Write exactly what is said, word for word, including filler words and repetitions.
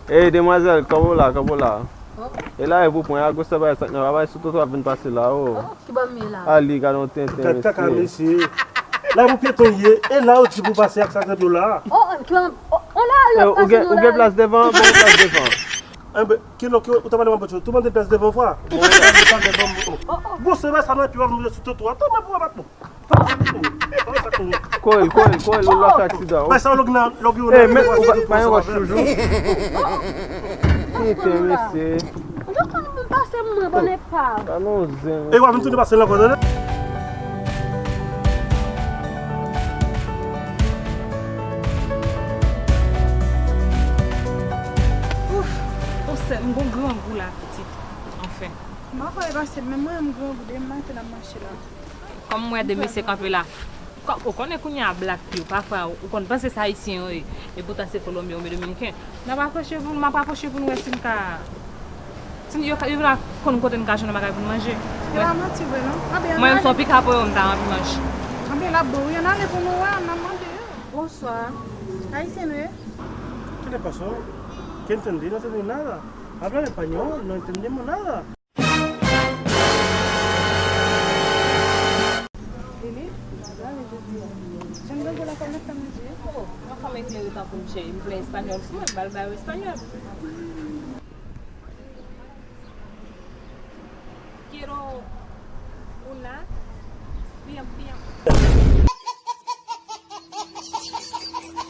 Ey, demwazèl, kanpe w la, kanpe w la. E la, e pou pran, a gwo sa bay, sa k nan, pa bay sou twotwa ap vin pase la, o. Ki ban m ye la? Ali, gade yon tenten, mesye. Gad kaka, mesye. La, pou pyeton ye, e la, ou di pou pase ak sa k nan do la. O, ki ban m, o, o, la, yo ap pase nou la. Ou gen plas devan, bon, plas devan. Enben, ki lòk yo, ou ta pale mwen bòtyo, tou mande plas devan fwa. Bon, ou ta pale devan, bon. Bon, se pa sa nan, pi w ap moute sou twotwa, tann pou w ap bon. Kòl, kòl, kòl, ou lòs aksidan. Bay sa lòg nan, lòg yo. Eh, men ou pa yon wòch toujou. Tenten, mesye. Ou konn pase mwen, bon, epa. Talon zen. E w ap vin tounen pase l ankò, tande? Ouf, o sè, m gon grangou la, pitit. Anfen. M pa kwè e pase, men mwen, m grangou, demen maten ap mache la. Kòm m wè de mesye kanpe la. Kòm, ou konnen kounye a blak yo, pafwa, ou konn panse se ayisyen yo ye, epoutan se kolonbyen oubyen dominiken. N ap apwoche pou, m ap apwoche pou n wè si n ka, si n, yo ka, yo ka konn kote n ka jwenn yon bagay pou n manje. Se pa manti vre, non. Anben, mwen menm se yon pika pou yo, m ta anvi manje. Anben, l ap bon, wi, ann ale pou nou wè, ann ap mande yo. Bonswa. Ayisyen nou ye? ¿Qué le pasó? ¿Qué entendí? No entendí nada. Habla en español, no entendimos nada. Lili, gade jodi a. Jan grangou la fè mèt fè manje. Oh, yon fanm eklere tankou m cheri, m vle espanyòl sou mwen, m pral ba yo espanyòl. Quiero una pian pian.